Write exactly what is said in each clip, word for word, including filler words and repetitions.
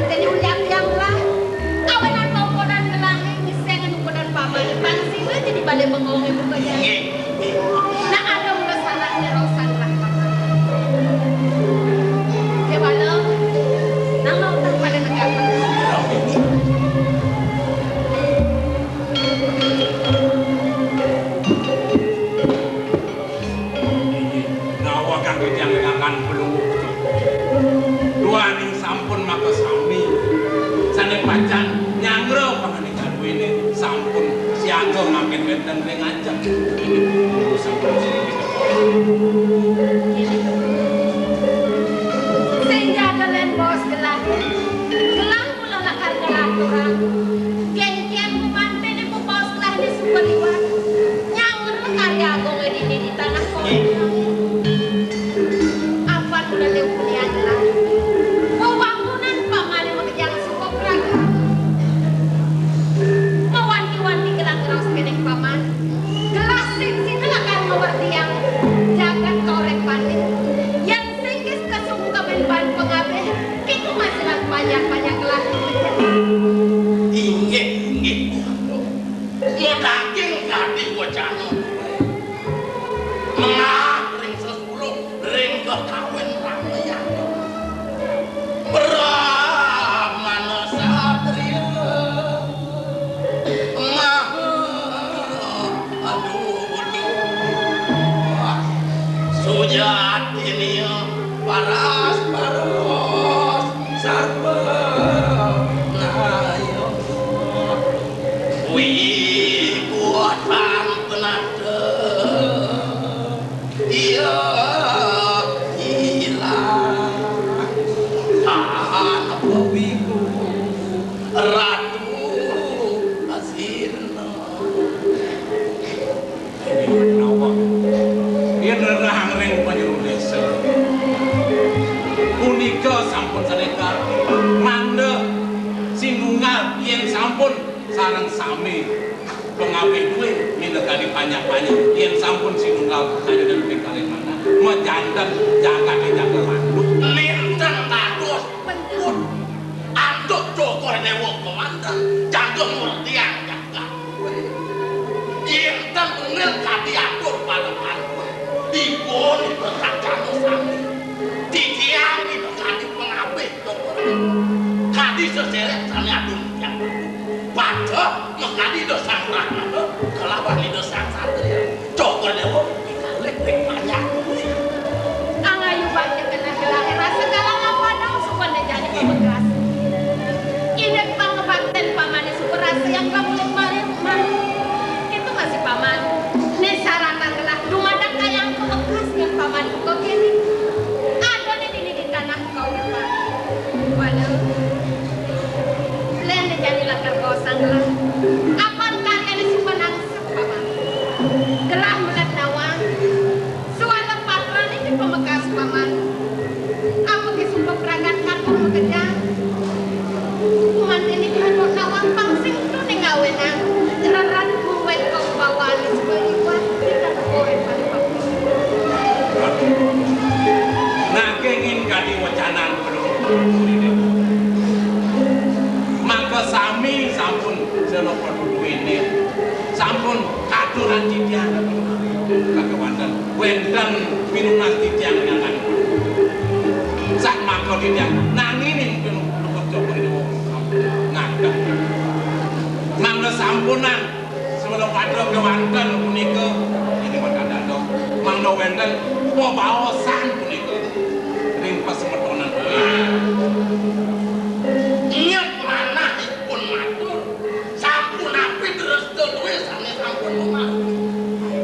Dadi ulian tiang lah. Kawinan paukudan gelahé, ngisengin ukudan pamané, pang sira jadi balé bengongé buka jari. Nggih, nggih. Nah, ada mula salah nerusan lah. Oké, bala. Nang mau tak pada negara. Inggih, nawa kang titiang ngakan pelungguh. Duaning sampun makasami. Sané pacang nyangra pangandikan duéné sampun siaga mangkin wénten ring ajeng. Inggih, sampun siripin. Sing jaga lén baos gelah. Gelah mula lakar nglaturang. Kénkén gumantiné pabaos gelahé suba liwat. Nyangra karya agungé dini di tanah kono. Apan mula déwék ulian gelah. Wewangunan pamané makejang suba pragat. Mawanti-wanti gelah ngraos kéné, Paman. Gelah sing sida lakar ngawerdiang jagat kauripané. Yén sing kasungkemin baan pangabih, kéto masih lan panjak-panjak gelah. Inggih, inggih, Putu. Madaging kadi wacana. Mengak ring sesuluh, ring kakawin ramayana. Brahmana satria. Maha, aduh, aduh. Sujatiné paras, paras, sarwa naya. Wikuwatan penata. Iya, ilang. Tan apa wiku, Ratu Asirna. Inggih menawa. Yén rerahang ring panjero désa. Punika sampun sané kardi. Mangda sinunggal yén sampun sareng sami pangabih duwé minakadi panjak-panjak. Yén sampun sinunggal kayunan pikalih manah. Majanten jagaté jaga lanjut. Linten dados pun. Antuk Cokor Déwa kemanten jaga murtiang jagat. Yén ten unil kadi atur palekan kuwi, dipun ipun kancana sami. Titiang ipun kadi pangabih Cokor Déwa. Kadi seserek sané atur titiang. Pada makadi Ida Sang Brahmana kalawan Ida Sang Satria. Cokor Déwa pikalih ring panjak kuwi. Angayu bakti keneh gelahé rasa galang apa dong suba né jani pamekas. Indik pangabakten pamané suba rasa yang kamulit malih malih. Kéto masih paman. Né sarana gelah dumadak kayang pamekas yang paman buka kéné. Adané dini di tanah kauripan. Waduh. Lén né jani lakar kosong lah. Apan karyané suba nang Paman. Gelah melet nawang. Suara patrané di pamekas, Paman. Apa ki sumpah pragat katon makejang. Kuman ini katon nawang pang sing tu ning awenan. Reran kuwet kau bawané suba liwat. Kita korek pada paman. Nanging kadi wacanan Maka sami sampun sira padha duwene. Sampun katuran titiang kagawatan. Wenten pinunas titiang ngangan. Sak maka titiang nanging ing pinungkut Joko Dewa ngadeg. Mangda sampunang Semeton pada kewanten punika, ini pada dadong, mangda wenten pebaosan punika ring pasemetonan. Inget manahipun matur, sampun apit resta duwe sane sampun mamargi.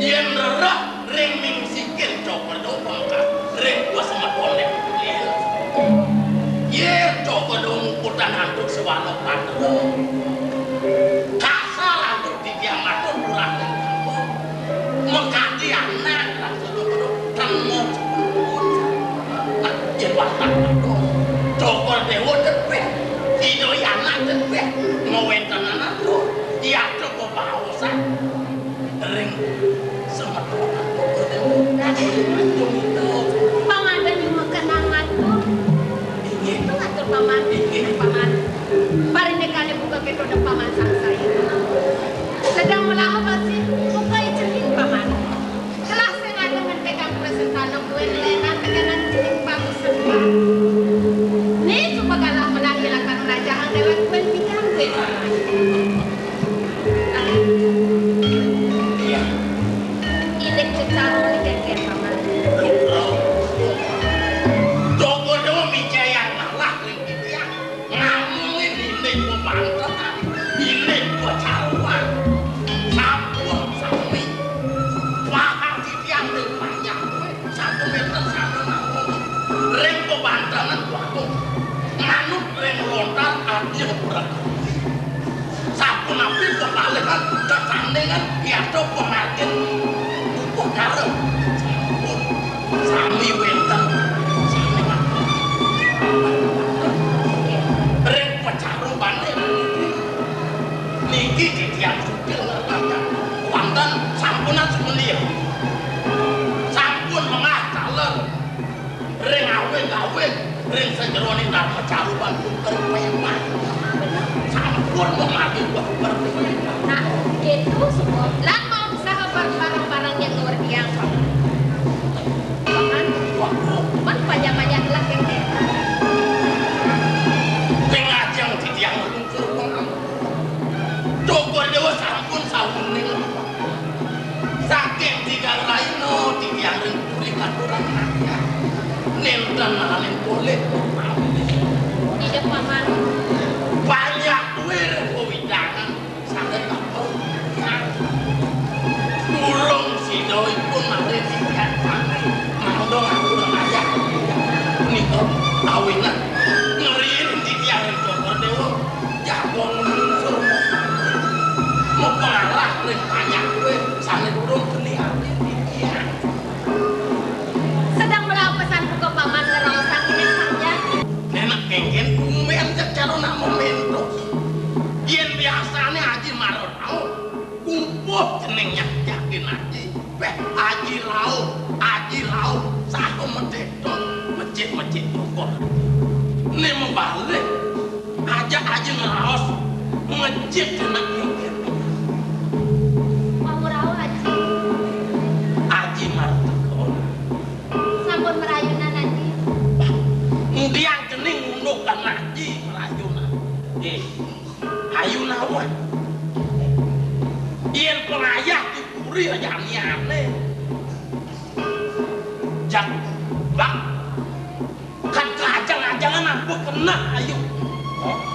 Yen rereh ring mingsikin coba dong pangkat ring pasemetoné. Yen coba dong mungkutan antuk sewala patra. Kasar antuk titiang matur murah ring kampung. Mengkati anak rasa loro temu sepuluh. Nah, yen watak matur. Coba dewa tepih. Idoi anak tepih. Ngawenten anak tuh. Iya coba baosan. Ring semeton. Pangada nyuma kenangan tuh. Inggih. Itu atur paman. Inggih. Paman. Pantanan waktu manut ring lontar aji berkuri. Sapunapi pepalihan tetandingan yata pamargin upakara. Sampun sami wénten sami ngatur. Ring pacarubane niki, niki titiang sugih ngerti wonten sampunang sumendya. Sampun mengah taler. Ring awig-awig, ring sajeroning dharma caruban pun ring payuan. Sampun mengadi wah berpayuan. Nah, gitu semua. Lan mau usaha bareng-bareng yang luar biasa. Paman, wah, man payah-payah lah yang deh. Ring ajeng titiang nglungsur pangam. Togor Dewa sampun sahuning. Saking tigang rahina titiang ring puri katuran ayah. Nénten malih polih. Iya, Paman. Banyak kuwi ring wewidangan saged kapel. Tulung sida ipun malih titiang sami. Mangda ngatur ayah. Punika awinan ngriin titiang ring Togor Dewa. Jaga nglungsur mapangarah ring panjak kuwi sané durung geni ati titiang. Sedang melapesan buka paman ngeraosan ini saja. Nenek kéngkén tumben cara nak mementos. Yén biasané aji mara rauh, kupuh jeneng nyak jakin aji. Béh, aji rauh, aji rauh, saha medédong, mecik-mecik cukur. Né mabalik, ajak aji ngraos, mecik jenek nyupir. Mau rauh, Aji. Aji mara teka. Sampun merayunan, Aji. Ndiang cening ngunduk kan aji merayunan. Eh, ayu nawon. Yén pengayah di puri rajaniané. Jak bak. Kan kajang-ajangan aku kena ayu.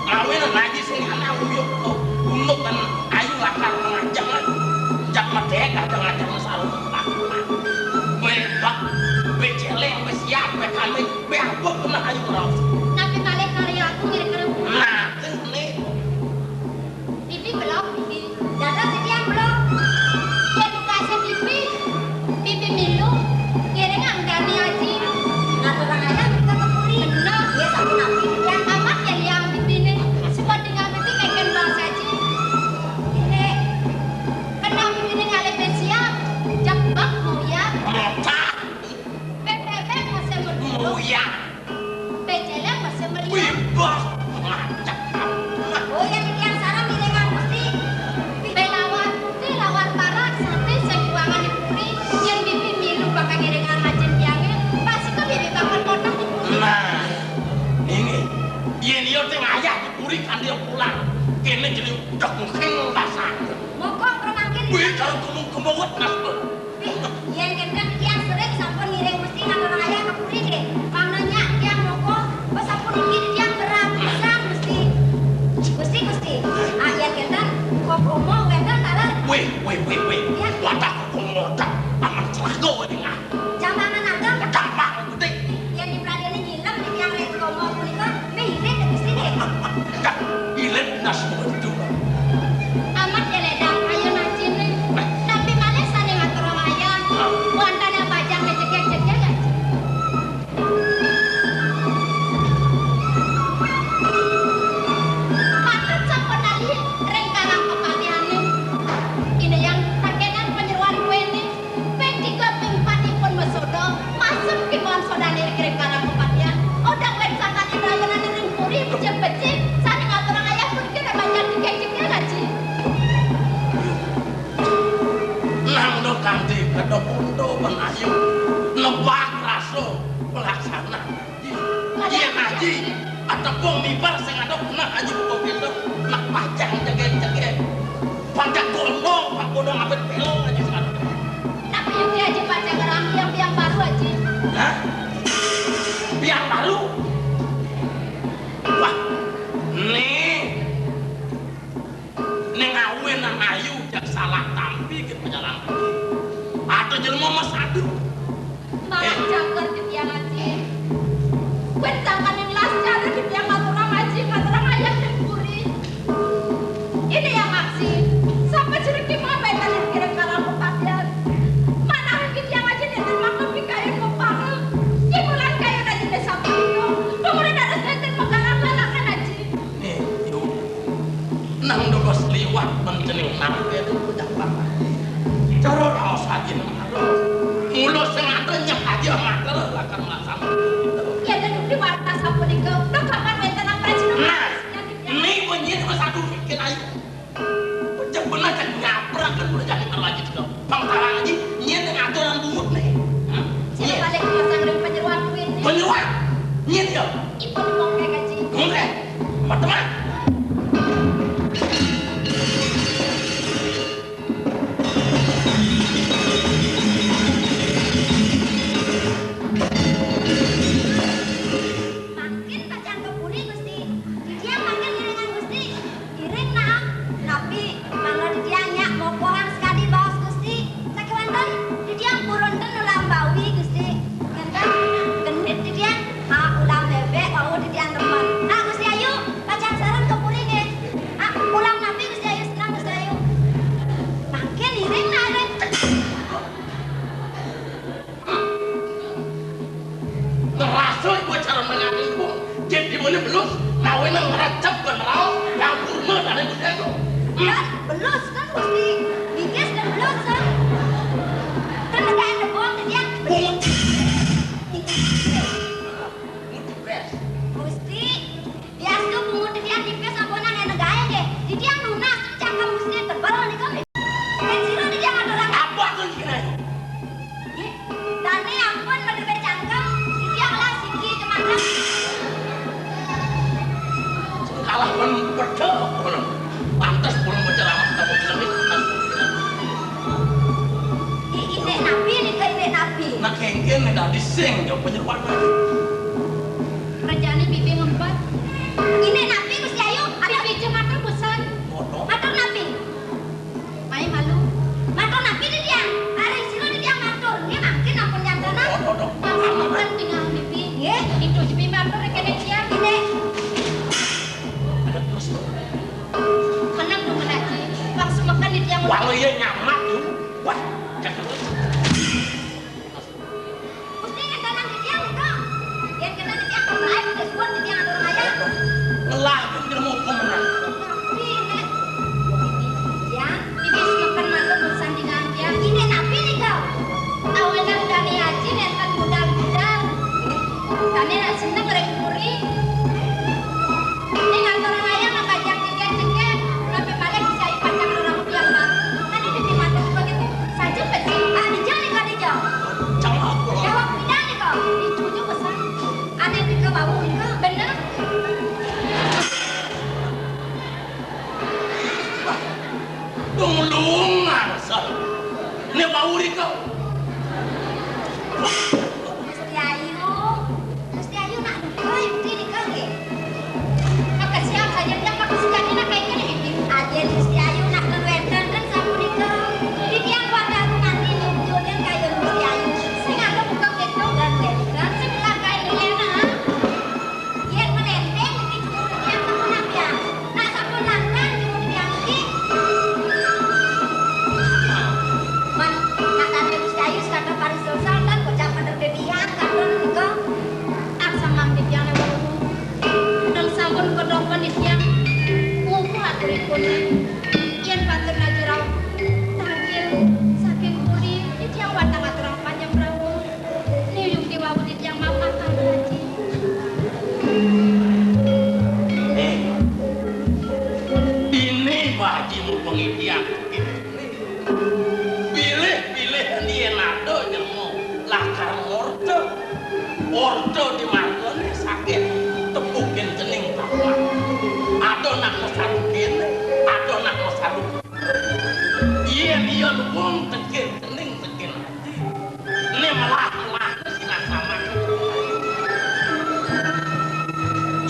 Mawinan aji sing ana uyuk. Ngunduk kan ayu lakar mengajangan. Jak medék kajang-ajangan sarung. Bé bak, bé céléng, bé siap, bé kambing, bé apa kena ayu raos. Napi malih karya aku ngiring-ngiring? Nah, kéné. Pipi belok, pipi. Dados titiang belok. Yén dukasé pipi, pipi milu, ngiringang dami aji. Ngaturang ayah kita ke puri. Bener. Iya, sapunapi titiang. Amat yén liang pipiné. Suba tinggal pipi kéngkén baos aji. Ini. Kena pipiné ngalih bé siap. Jak bak mau ya. Mocah. Bébék masih mau. Mau ya. Bé céléng masih melihat. Wibak, ngajak. Oh, yén titiang sareng ngiringang Gusti. Bé lawar putih, lawar parak, saté sing kuangan di puri. Yén pipi milu bakal ngiringang ajin tiangé, pasti ké pipi bakal kotak di puri. Nah, ini. Yén iya té ngayah di puri kanthi pulang. Kéné jadi udah mungkin basah. Moko pramangkin. Wih, kalau gunung kemawat, Mas. Yén kénten titiang sering sampun ngiring Gusti ngaturang ayah ka puri nggih. Mangda nyak titiang moko, wis sapuniki titiang berang pisan Gusti. Gusti, Gusti. Ah, yén kénten, kokomo wénten taler. Wéh, wéh, wéh, wéh. Ya. Wadah kokomo, wadah aman celaka wéh, ah. Jamanan ageng. Gampang gedé. Yén dipladéni nyilem titiang ring komo punika, Mirip, Gusti, nggih. Dah, ilit nas betul. Amat ya ledang, ayo najiné. Tapi malih sané ngaturang ayah. Wantah pajang ngejegég-jegég aja. Patut sampun nalih ring karang kepatihané. Ini yang terkenal penyeruan kuéné. Ping tiga, ping empat ipun masoda, masem kémaon sodané ring karang kepatihan. Odang wén sangkaning rayunan ring puri, becik-becik, sané ngaturang ayah puniki remaja tiga-tiga, Aji. Nang do kanti kedok untu penayu, nebak rasa pelaksana. Iya, Aji. Atepung mibar sing ada punah, Aji, buka pintu. Nak pajang jegég-jegég. Pajang gondong, Pak Gondong abet pelong, Aji, sing ada. Napi yuki, Aji, pajang ngerang biang-biang baru, Aji? Hah? Biang baru? Wah, nih. Ning awinang ayu jak salah tampi ké pajalan. Ada jelema mas adu. Malah eh. Cager titiang, Aji. Wit sangkaning las cara titiang ngaturang aji, ngaturang ayah ring puri. Ini yang aksi. Sapa cerita mah baik tadi kirim karang pepatian. Mana titiang aji nenten mangkep di kayun mepang. Di bulan kayun aji desa punika. Pemuda dados nenten menggalang-galangan aji. Nih, yuk. Nang dogos liwat men cening nang kene bocah bapak. Cara raos aji nang ada. Mula sing ada nyek aji mater lakar masam. Ya, dan di warta sapunika, no kapan wenten nang prajina. Nah, ini kunci nomor satu bikin ayu. Cek bener cek nyaprang kan udah jadi terlanjur juga. Bang Tawang aja, nyet ngatur nang bungut nih. Hah? Sila balik ke pasang ring penyeruan duit nih. Penyeruan? Nyet ya? Ibu di bongkek aja. Bongkek? Teman-teman. Mangkin pacang ka puri, Gusti. Titiang mangkin ngiringang Gusti. Iring nah, napi mangda titiang nyak mokohan sakadi baos Gusti. Sakéwanten titiang purun ten ulam bawi, Gusti. Ngenten genit titiang, ah, ulam bébék wau titiang demen. Ah, Gusti Ayu, pacang sareng ka puri nggih. Ah, ulam napi Gusti Ayu, seneng Gusti Ayu. Mangkin iring nah, iring. Ngerasa ibu cara mengaku ibu. Jadi mana belus, mawe nang ngeracap dan raos, yang purna dan yang betul. Kan belus kan Gusti. Bingkis dan belus kan. Kan negak ada bohong dia. Gusti. Biasa pungut titiang tipis sampunan yang negaé nggih. Titiang nunas cangkem Gusti tebel nika. Kan sira titiang ngaturang. Apa tuh jenenge? Nggih. Dane ampun madebe cangkem, titiang lah siki cemandang. Kalah pun pedhe. Pantes pun penceramah kamu bisa. Inek napi nika, inek napi? Nak kengken nek dadi sing jawab penyeruan. Rejane bibi ngempet. Inek napi Gusti Ayu? Bibi cemata bosan. Matur napi? Mai malu. Matur napi titiang? Ari sira titiang matur. Nggih mangkin ampun nyantana. Maksud tinggal bibi. Nggih. Itu bibi matur kene tiang. Inek. Menang dong menaji. Langsung makan titiang. Walau iya nyaman tuh. Wah, cakep. Gusti, kan dalam titiang, Kak. Yen kena titiang, kan baik, udah suwun titiang atur raya. Ngelah, kan kena mau pemenang. Tapi, Nek. Ya, ini semakan matur bersandingan ya. Ini napi nih, Kak? Awenan kami aji nenten budal-budal. Kami nak seneng rek muri. Ini ngatur raya mah kajang jengket-jengket. Tapi balik bisa pacang rerambut yang baru. Kan ini dimatur begitu. Saja peci. Ah, dijang nih, Kak, dijang. Jawab, tidak nih, Kak. Dicucuk pesan. Aneh tika bau nika. Bener. Dong lungan, sal. Ini bau nika. Gusti Ayu. Gusti Ayu nak duka yukti nika nggih. Maka siap saja dia maka sejati nak kayak gini gitu. Ajen Gusti Ayu nak ten wenten ten sapunika. Titiang kuat aku mati nyucutin kayun Gusti Ayu. Sing ada buka gitu. Ten wenten. Sing buka kayak gini enak. Yen melenteng niki jumur titiang sampun ampiang. Nak sampun lantan jumur titiang niki. Man, nak tadi Gusti Ayu sekadar paris dosa kan bocah bener bebian katon nika. Tak samang titiang lewat. Dan sampun kedok titiang. Ngukuh aturipun. Yen patut najurau. Tangkil saking puri titiang watang aturang panjang prabu. Nuyung diwawu titiang mapan Pak Haji. Eh, ini Pak Haji mumpung titiang. Pilih-pilih yen ada nyemu lakar ngorta. Orta di margane sakit tepukin cening tahuan. Ada nak masalu kene, ada nak masalu. Iya, iya, luwung tekin cening tekin. Ini malah, malah, sinah sama.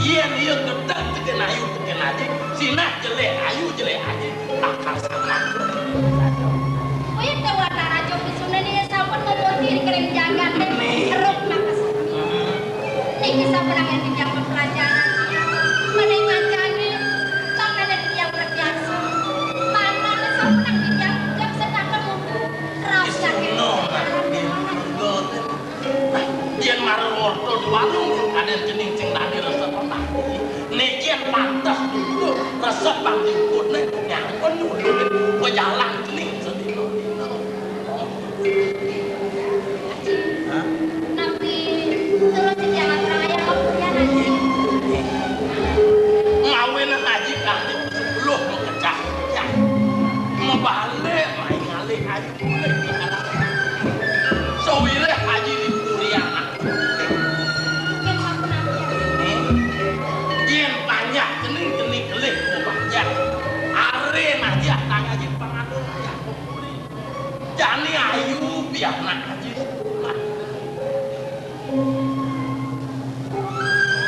Iya, iya, gedeg tekin ayu, tekin aji. Sinah jelek ayu, jelek aji. Lakar sama. Kuwi tewata raja pisune niki sampun ngemuti ring jagat. Nih. Eruk makasami. Hmm. Niki sampun Titiang peprajalan. Mending mancane, tong mele titiang perbiasa. Mangkane sampunang titiang jam setengah mutu. Raos sakit. Yen marang orta di warung, aden cening sing tadi resep pemati. Nek yen pantes dulu, resep pang diukutne, nyampun dulu. Pejalan cening sedina-dina. Hah? Napi terus titiang aturang ayah kapuyan, Aji? Ngawinan Aji kanti sepuluh makejang. Ya. Mabalik, main ngalih Aji mulih. Sawireh Aji di puri anak. Yen sampun, Aji. Yen panjak cening, cening kelih mapanjak. Are Aji atang Aji pangatur ayah puri. Jani ayu pianak Aji.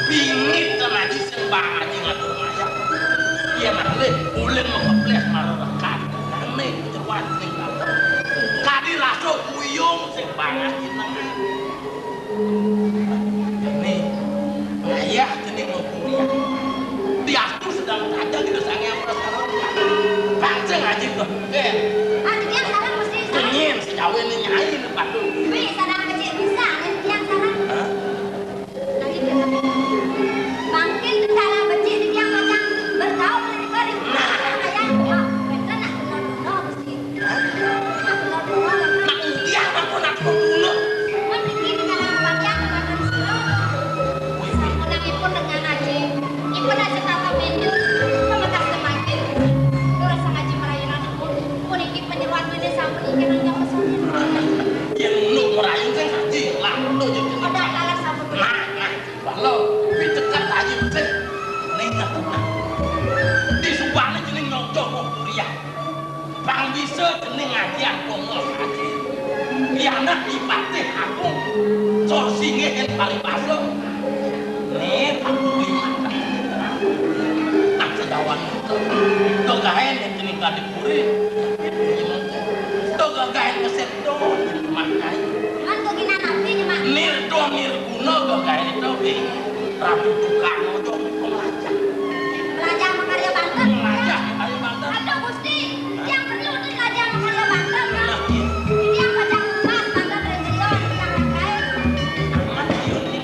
Bingit kan Aji sing bang Aji ngatur ngayah. Yen alih ulin makeples mara rekat. Ane jeruan sing kadi rasa buyung sing bang Aji nengah. Nih, ngayah kene ngomong ya. Diaku sedang tajam di desa Ngempres. Kancing Aji tuh. Eh. Aji yang salah mesti salah. Kenyang sejawe ni nyai ni patut. Wih, salah kecil bisa, yang salah. Hah? Aji dia. Mungkin salah kecil yang macam bergaul dengan kering. Nah. Ayah, wah, bener nak kenal-kenal mesti. Nak udiang aku nak kuno. Mun niki dengan panjang makan sira. Sampunang ipun dengan Aji. Ipun aja tata menu. Pemekas semakin. Terus Sang Aji merayu anak pun. Puniki penyeruan ini sampun ingkang yang pesan. Yen ngono merayu sing Aji, lah ngono yo. Ada kalah sampun. Nah, nah, balo, kuwi cekak Aji mesti. Ning ngerti. Di suwane jeneng nyocok kuliah. Pang bisa jeneng Aji Angkoma Aji. Pianak Ipatih Agung. Cor singgih ing paribasa. Nih, Pak Budi. Tak sedawan. To gaen jeneng Kadipuri. To gaen ngeset to. Makai. Kan kok gina nabi nyemak. Nirdo nirguna to gaen to, Bi. Ratu tukang ojo pemelajar. Pemelajar makarya banten. Pemelajar makarya banten. Aduh, Gusti. Yang perlu untuk raja makarya banten. Nah, iya. Ini yang baca emas, banten rejelion, yang lain. Aman, iya, iya.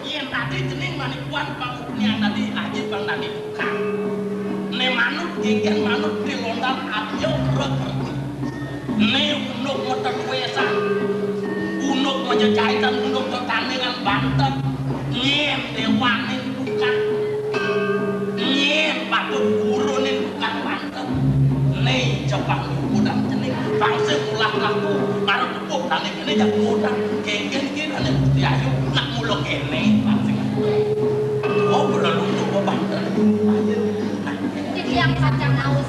Yen tadi cening manikuan pangupnian tadi, Aji pang tadi tukang. Ne manut, genggen manut, di lontar adio kerot kerti. Ne unuk metetuesan, unuk menjejaitan, unuk tetandingan banten. Nyen dewanin bukan. Nyen patut gurunin bukan banten. Ne jepang udan cening. Bangsa ulah laku. Marang tepuk tani kene jak udan. Kengken kene ne Gusti Ayu. Nak mula kene. Bangsa. Oh, berlalu tuh banten. Nah. Titiang pacang naus.